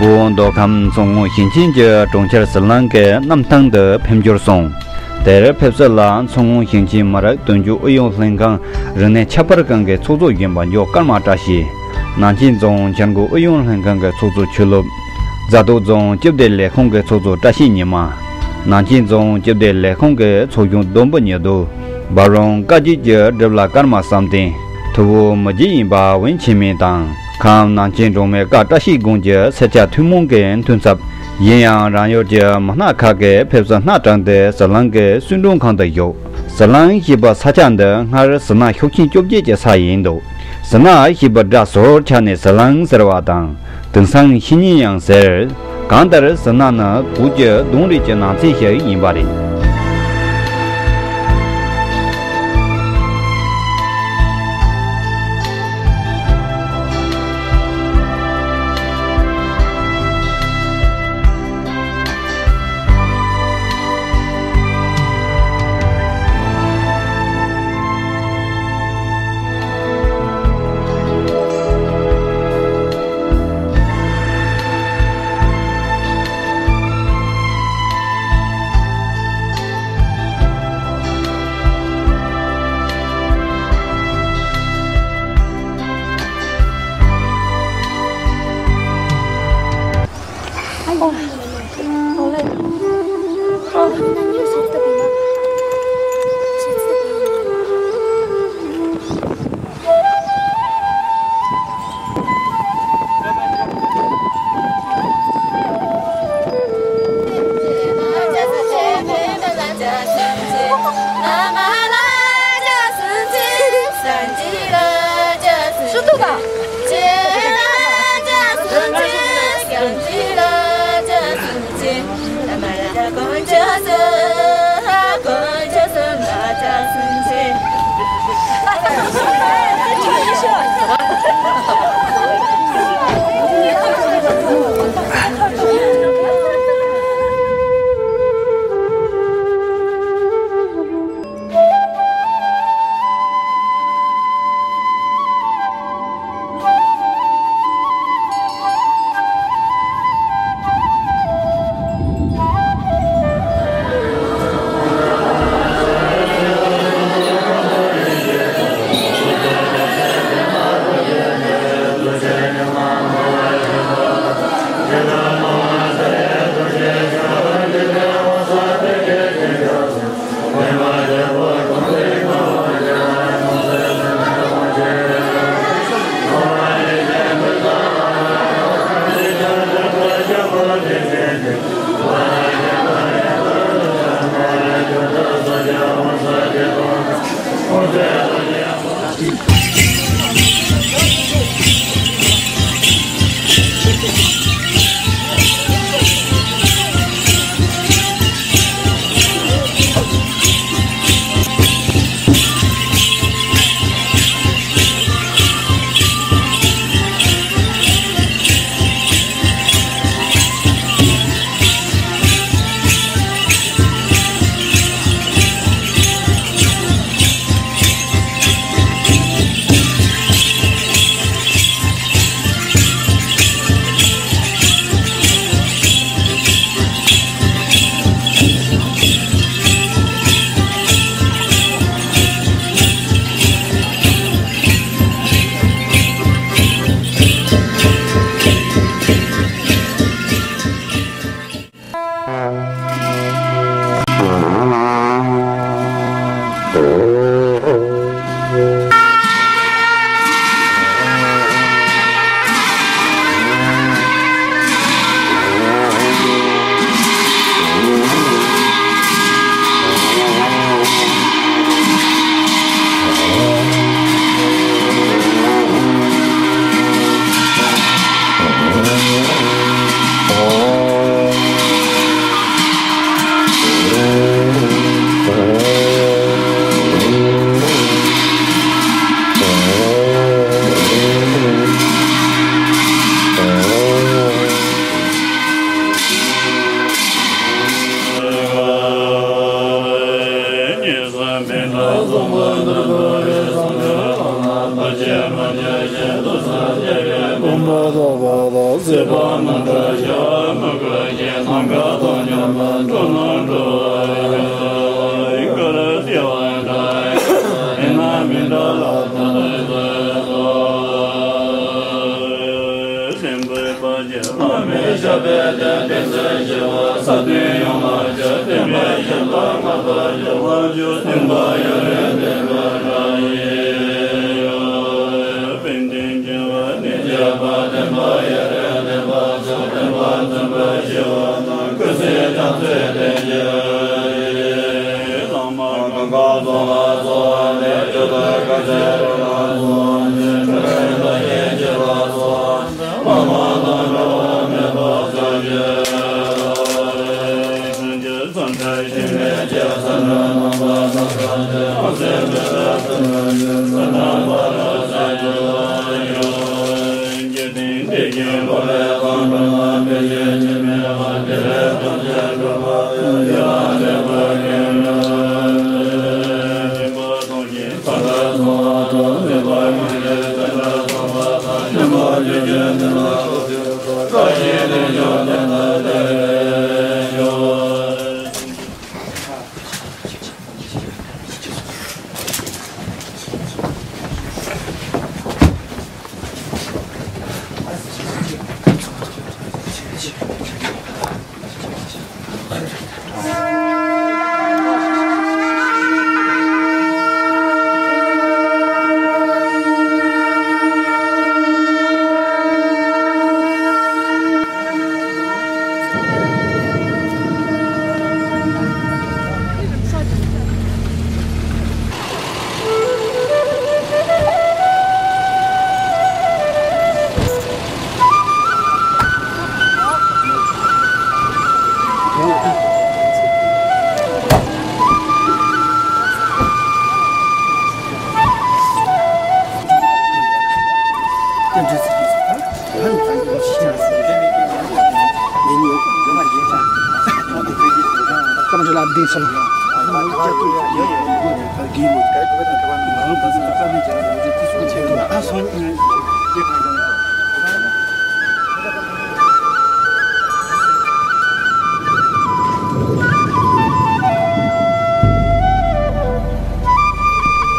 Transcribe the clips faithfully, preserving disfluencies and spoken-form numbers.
བོད་མདོ་ཁམས་མཚོ་སྔོན་ཞིང་ཆེན་གྱི་གྲོང་ཁྱེར་ཟི་ལིང་གི་གནམ་ཐང་དུ་ཕེབས་འབྱོར་སོང་། དེར་ཕེབས་བསུ་ལ་མཚོ་སྔོན་ཞིང་ཆེན་མི་རིགས་དོན་གཅོད་ཨུ་ཡོན་ལྷན་ཁང་རིག་གནས་ཁྱད་པར་ཁང་གི་ཚོགས་གཙོ་གཞོན་པ་འཇོ་ཀརྨ་བཀྲ་ཤིས། ནང་ཆེན་རྫོང་བྱ་རྒོད་ཨུ་ཡོན་ལྷན་ཁང་གི་ཚོགས་གཙོ་ཆོས་ལོབ། རྫ་སྟོད་རྫོང་སྤྱི་བདེ་ལས་ཁུངས་ཀྱི་ཚོགས་གཙོ་བཀྲ་ཤིས་ཉི་མ། ནང་ཆེན་རྫོང་སྤྱི་བདེ་ལས་ཁུངས་ཀྱི་ཚོགས་གཞོན་བསྡོམས་པ་ཉི་ཟློ། འབའ་རོང་བཀའ་བརྒྱུད་ཀྱི་སྒྲུབ་བླ་ཀརྨ་བསམ་གཏན། ཐུ་བོ་མི་རྗེ་ཡིན་པ་འོན་ཆེན་མེ་དང་། ཁམས་ནང་ཆེན་འབྲོག་མི་ཀ་བཀྲ་ཤིས་དགོན་གྱི་སེར་སྐྱ་ཐུན་མོང་གི་མཐུན་ཚབ། གཞན་ཡང་རང་ཡུལ་གྱི་མི་སྣ་ཁག་གིས་ཕེབས་བསུ་སྣ་དྲངས་ཏེ་ཟི་ལིང་གི་གསོལ་མགྲོན་ཁང་དུ་བཞུགས། ཟི་ལིང་ཞེས་པ་ས་ཆ་འདི་སྔར་ཟི་ན་ཤུགས་ཆེན་བཅོ་བརྒྱད་ཀྱི་ས་ཡིན་འདུག། ཟི་ན་ཞེས་པའི་སྒྲ་ཟུར་ཆག་ནས་ཟི་ལིང་ཟེར་བ་དང་། དེང་སང་ཤི་ཉིན་ཡང་ཟེར། གང་ལྟར་ཟི་ན་ནི་བོད་ཀྱི་གདུང་རིས་ཀྱི་ནང་ཚན་ཞིག་ཡིན་པ་རེད།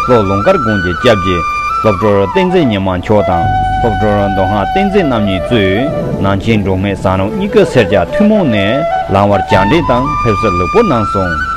ལྷོ་ལུང་དཀར་དགོན་གྱི་སྐྱབས་རྗེ་སློབ་གྲོགས་བསྟན་འཛིན་ཉི་མ་མཆོག་དང་སློབ་གྲོགས་མདོ་སྔགས་བསྟན་འཛིན་རྣམ་གཉིས་གཙོས་ནང་ཆེན་འབྲོག་སྨད་ཟ་རོང་གཉིས་ཀྱི་སེར་སྐྱ་ཐུན་མོང་ནས་ལམ་བར་བཅར་འདྲི་དང་ཕེབས་བསུ་ལེགས་པོ་གནང་སོང་།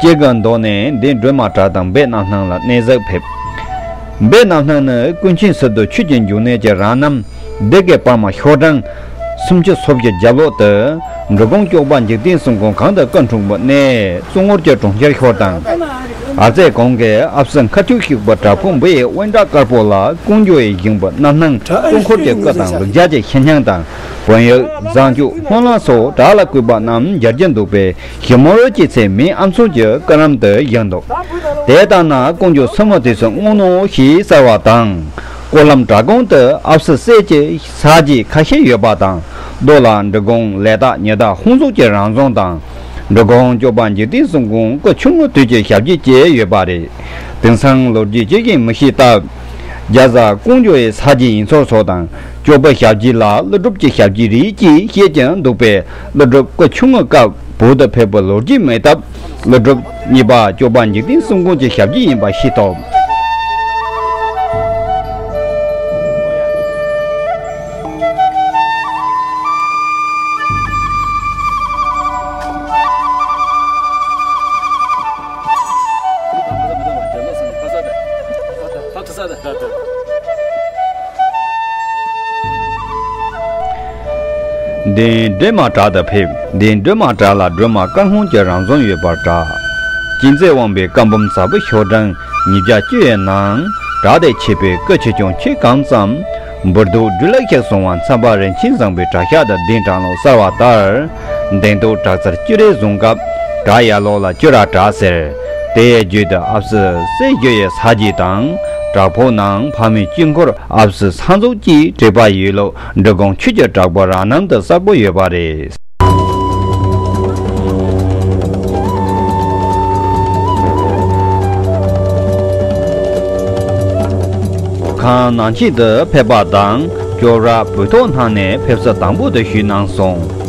སྐྱེ་རྒ་མདོ་ནས་འདི་སྒྲོལ་མ་བྲག་དང་སྦས་རྣམ་སྣང་ལ་གནས་གཟིགས་ཕེབས། སྦས་རྣམ་སྣང་ནི་ཀུན་མཁྱེན་སི་ཏུ་ཆོས་ཀྱི་འབྱུང་གནས་ཀྱི་རང་རྣམ་སྡེ་དགེ་པར་མ་ཤོག་གྲངས་སུམ་ཅུ་སོ་བརྒྱད་རྒྱབ་ལོགས་དུ་འབྲི་གུང་སྐྱོགས་པ་འཇིག་རྟེན་གསུམ་མགོན་གང་དུ་སྐུ་འཁྲུངས་པའི་གནས་གཙུག་ངོར་གྱི་གྲོང་ཁྱེར་ཤོག་དང་། ཨ་ཙེ་གོང་གི་ཨབ་སི་མཁར་ཆུ་ཤིག་པ་བྲག་ཕུག་འབུ་ཡི་དབེན་བྲག་དཀར་པོ་ལ་ཀུན་འགྱུར་ཡི་བཞེངས་པའི་རྣམ་སྣང་གཙུག་འཁོར་གྱི་སྐུ་དང་ལུགས་སྲོལ་གྱི་ཤིང་སྙིང་དང་བོན་ཡིག་བཟང་སྤྱོད་སྨོན་ལམ་སོགས་བྲག་ལ་བརྐོས་པ་རྣམས་མཇལ་རྒྱུ་འདུག་པས་ཞིབ་མོར་དཔྱད་ཚེ་མིའི་ཨམ་སྲུ་གྱི་སྐུ་རྣམ་དུ་བཞེངས་འདུག་དེ་ལྟར་ན་ཀུན་འགྱུར་སྲུ་མོ་དེ་ཚོ་དངོས་ནོ་ཞེས་ཟེར་བ་དང་། སྐོར་ལམ་བྲག་གོང་དུ་ཨབ་སི་གསེར་གྱི་ས་རྗེས་ཁ་ཤས་ཡོད་པ་དང་། རྡོ་ལ་འབྲི་གུང་ལས་རྟགས་ཉི་ཟླ་ཧོང་ཟོག་གི་རང་བྱུང་དང་། འབྲི་གུང་སྐྱོབ་པ་འཇིག་རྟེན་གསུམ་མགོན་སྐུ་ཆུང་ངུ་དུས་ཀྱི་ཞབས་རྗེས་བཅས་ཡོད་པ་རེད། དེང་སང་ལོ་རྒྱུས་ཅི་ཞིག་མི་ཤེས་སྟབས། རྒྱ་བཟའ་ཀོང་ཇོ་ཡི་ས་རྗེ་ཡིན་ཚོད་ཚོད་དང་སྐྱོབ་པའི་ཞབས་རྗེས་ལ་ཀླུ་སྒྲུབ་ཀྱི་ཞབས་རྗེས་རེད་ཅེས་བཤད་ཀྱང་འདུག་པས། ཀླུ་སྒྲུབ་སྐུ་ཆུང་ངུའི་སྐབས་བོད་དུ་ཕེབས་པའི་ལོ་རྒྱུས་མེད་སྟབས། ཀླུ་སྒྲུབ་གཉིས་པ་སྐྱོབ་པ་འཇིག་རྟེན་གསུམ་མགོན་གྱི་ཞབས་རྗེས་ཡིན་པ་ཤེས་ཐུབ། འདན་སྒྲོལ་མ་བྲག་ཏུ་ཕེབས། འདན་སྒྲོལ་མ་བྲག་ལ་སྒྲོལ་མ་དཀར་སྔོན་གྱི་རང་བྱོན་ཡོད་པར་གྲགས། ཅི་མཛད་དབང་པོའི་བཀའ་འབུམ་ཟབ་པོ་ཤོག་གྲངས་ཉིས་བརྒྱ་བཅུ་ཡི་ནང་། བྲག་དེར་མཆིས་པའི་སྐུ་ཆེ་ཆུང་ཆེ་གང་ཙམ། འབུར་གདུགས་སྦྲུལ་ལ་ཤར་སོང་བ་མཚན་པ་རིན་ཆེན་བཟང་པོའི་གྲྭ་ཤག་ཏུ་གདན་དྲངས་ལོ་གསར་བ་ལྟར། འདན་སྟོད་བྲག་རྩར་སྐྱུར་རེ་བཟུང་སྐབས། བྲག་ཡར་ལོགས་ལ་སྐྱུར་ར་བྲག་ཟེར། དེའི་རྒྱུད་དུ་ཨ་བསུ་སྲས་བཞི་ཡི་ས་རྗེ་དང་། བྲག་ཕུག་ནང་ཕ་མེས་དཀྱིལ་འཁོར་ཨ་བསུ་ས་འཛུགས་ཀྱིས་བྲིས་པ་ཡོད་ལུགས་འབྲི་གུང་ཆོས་ཀྱི་བྲག་ཕུག་རང་རྣམ་དུ་གསལ་པོ་ཡོད་པ་རེད། ཁམས་ནང་ཆེན་དུ་ཕེབས་པ་དང་། ཅོག་ར་བོད་ཐོག་སྣང་ནས་ཕེབས་བསུ་དང་པོ་དེ་ཞུས་གནང་སོང་།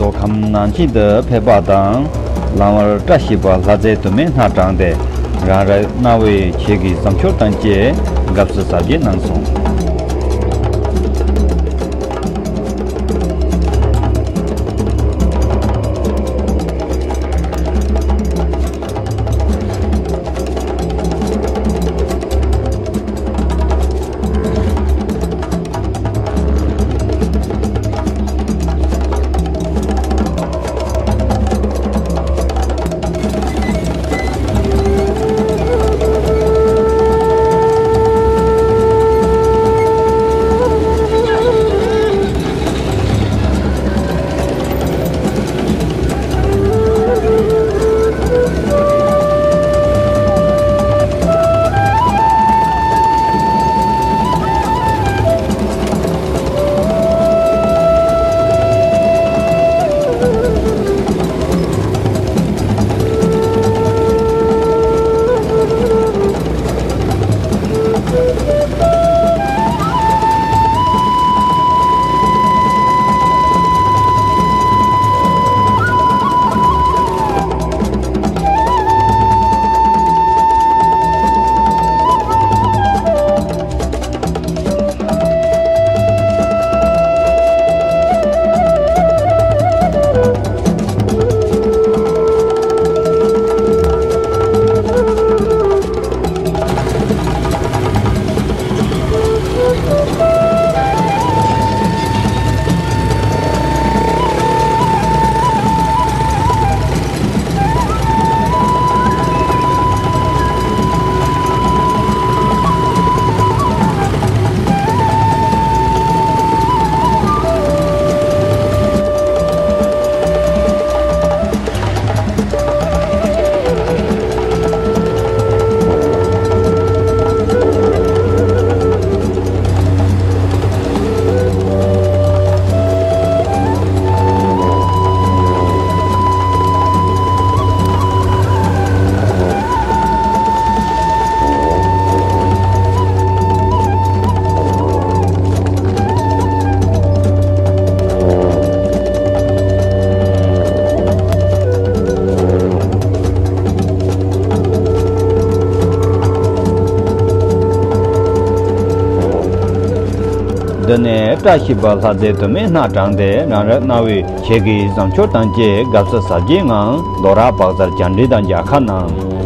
མདོ་ཁམས་ནང་ཆེན་དུ་ཕེབས་པ་དང་། ལམ་བར་བཀྲ་ཤིས་པ་ལྷ་རྫས་དུ་མས་སྣ་དྲངས་ཏེ། རང་རེ་གནའ་བོའི་ཆོས་ཀྱི་བཟང་སྤྱོད་དང་བཅས་དགའ་བསུ་གཟབ་རྒྱས་གནང་སོང་། ནས་བཀྲ་ཤིས་པ་ལྷ་རྩེ་དུ་མས་སྣ་དྲངས་ཏེ་རང་རེ་གནང་བའི་ཆེད་ཀྱི་བཟང་སྤྱོད་དང་བཅས་དགའ་བསུ་གཟབ་རྒྱས་ངང་རྡོ་ར་བག་ཚར་བཅར་འདྲི་དང་མཇལ་ཁ་གནང་།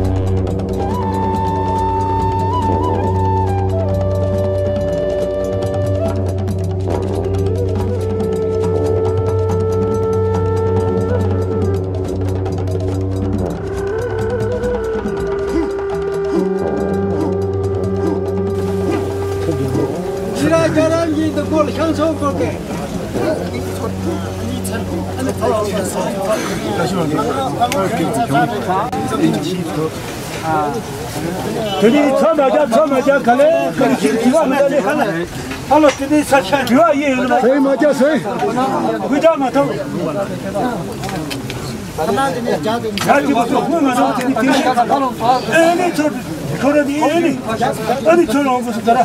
ཁྱེད་རང་ཁྱེད་རང་གཉིས་འདི་སྐོར་ཤང་ཚོགས་སྐོར་ཏེ། དེ་ནི་ཚོ་མ་རྒྱ་ཚོ་མ་རྒྱ་ག་ལེ་ག་ལེ་ཞིག་དྲི་བ་མི་འདྲ་ལེ་ཧ་ལ། ཨ་ལོ་དེ་ནི་ས་ཆ་དྲི་བ་ཡིན་ཡོད་ན། ཟེར་མ་རྒྱ་ཟེར། དགུ་བརྒྱ་མ་ཐོབ། ཡ་ཅི་གོ་སོ་ཧུ་མ་ནོ་ཅི་ནི་ཏི་ཨེ་ནི་ཚོ་ཁོ་ར་ནི་ཨེ་ནི་ཨ་ནི་ཚོ་ལོང་གོ་སོ་ད་ར།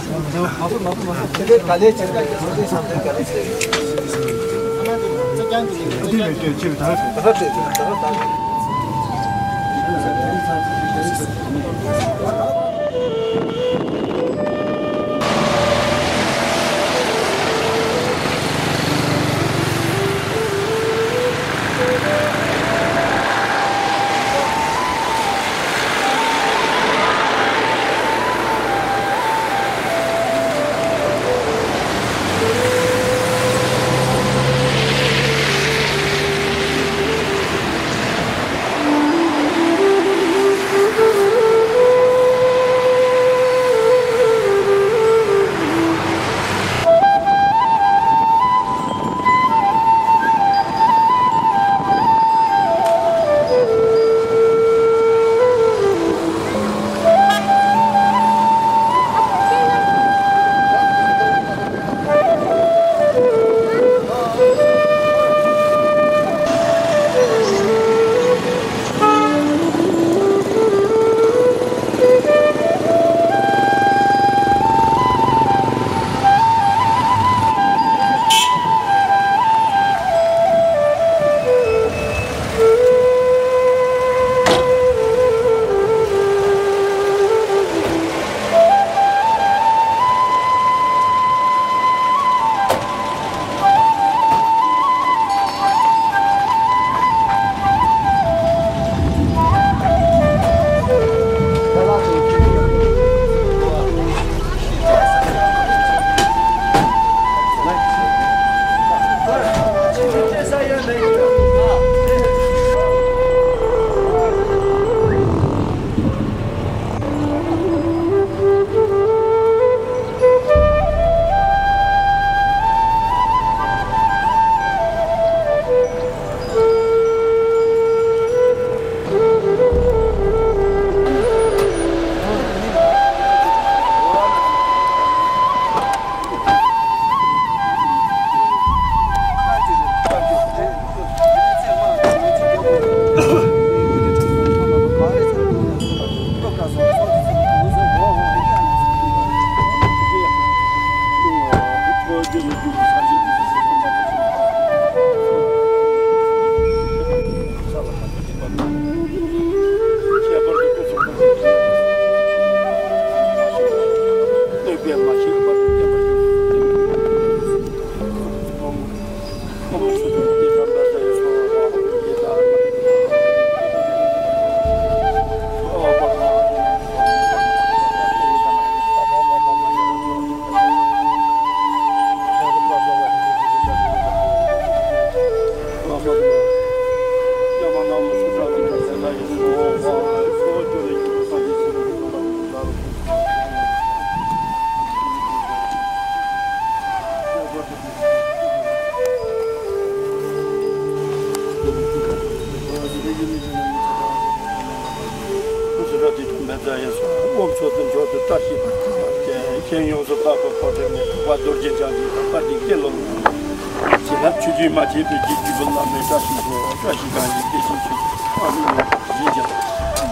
ཁྱེད་ཡོངས་སུ་དག་པའི་འཁོར་ལོ་ནས་བ་རྡོ་རྗེ་འཆང་གི་དཔལ་ལྡན་སྐྱེས་ལོ། བྱིན་རླབས་ཆུ་རྒྱུན་མ་ཆད་པའི་རྗེ་བརྒྱུད་པའི་བླ་མའི་བཀྲ་ཤིས་ཤོག་བཀྲ་ཤིས་གང་ཡིན་བདེ་ཞིང་ཆོས་ཀྱི་ཕ་མེས་ཡོངས་སུ་ཡིན་ཀྱང་།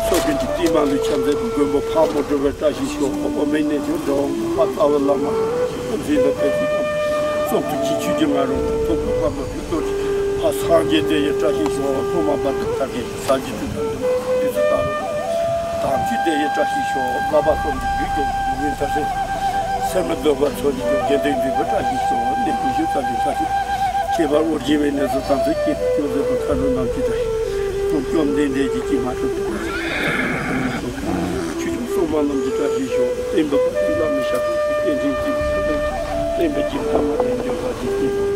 སོགས་ཀུན་གྱི་རྟིང་མ་ལུས་ཕྱག་མཛད་པའི་མགོན་པོ་ཕག་མོ་གྲུ་པའི་བཀྲ་ཤིས་ཤོག་ཨོ་མའི་གནས་མཆོག་འགྲོ་བ་རྩ་བའི་བླ་མ་ཞིག་ཏུ་འཛིན་པའི་དཔལ་གྱི་ཁམས་གཙུག་ཏོར་གྱི་ཆུ་རྒྱུན་ང་རོ་ཐོག་ཏུ་ཕག་མོ་གྲུ་གཏོར་གྱི་ཕ་སངས་རྒྱས་དེ་ཡི་བཀྲ་ཤིས་ཤོག་ཐོག་མ་བར་དུ་མཐར་གྱིས་ཟབ་ཀྱི་དུས་དང་དུས་སུ་བལྟ་རུ། དམ་ཆོས་དེ་ཡི་བཀྲ་ཤིས་ཤོག་བསླབ་པ་གསུམ་གྱི་རྒྱུད་དེ་ཡི་མུན་མཐར་ཕྱིན། ཚད་མ་རྫོགས་པ་ཚོགས་ཀྱི་དགེ་འདུན་འདུས་པ་བཀྲ་ཤིས་ཤོག །གནས་ཀུན་ཤུལ་ཚ་ལུས་ཚ་ལུས། ཁྱད་པར་དབུར་བྱེད་པའི་གནས་སུ་དམ་ཚིག་གི་སྐྱོང་མཛད་པ་མཁའ་འགྲོ་རྣམས་ཀྱི་དགྲ་ཡི་དུག་སྐྱོམ་ལྡན་འདས་ཀྱི་དཀྱིལ་མ་ཁྲོད་དུ། ཆོས་སྐྱོང་སྲུང་མ་རྣམས་ཀྱི་བཀྲ་ཤིས་ཤོག །བསྟན་པ་བཀའ་དྲིན་བླ་མེད་ཤར་བའི་རྟེན་འབྲེལ་གྱི་བསྟན་པའི་གྱི་ཐ་མ་དེ་འབྱོར་པ་ཞིག་གིས།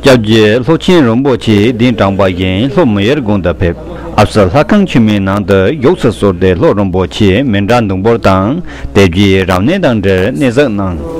སྐྱབས་རྗེ་ལྷོ་ཆེན་རིན་པོ་ཆེ་གདན་དྲངས་པ་བཞིན་ལྷོ་མི་ཡུལ་དགོན་དུ་ཕེབས། ཨ་བསུ་ལྷ་ཁང་ཆེན་མོའི་ནང་དུ་བཞུགས་སུ་གསོལ་ཏེ་ལྷོ་རིན་པོ་ཆེ་མཎྜལ་བདུག་འབུལ་དང་དེབ་ཀྱི་རབ་གནས་དང་འབྲེལ་གནས་གཟིགས་གནང་།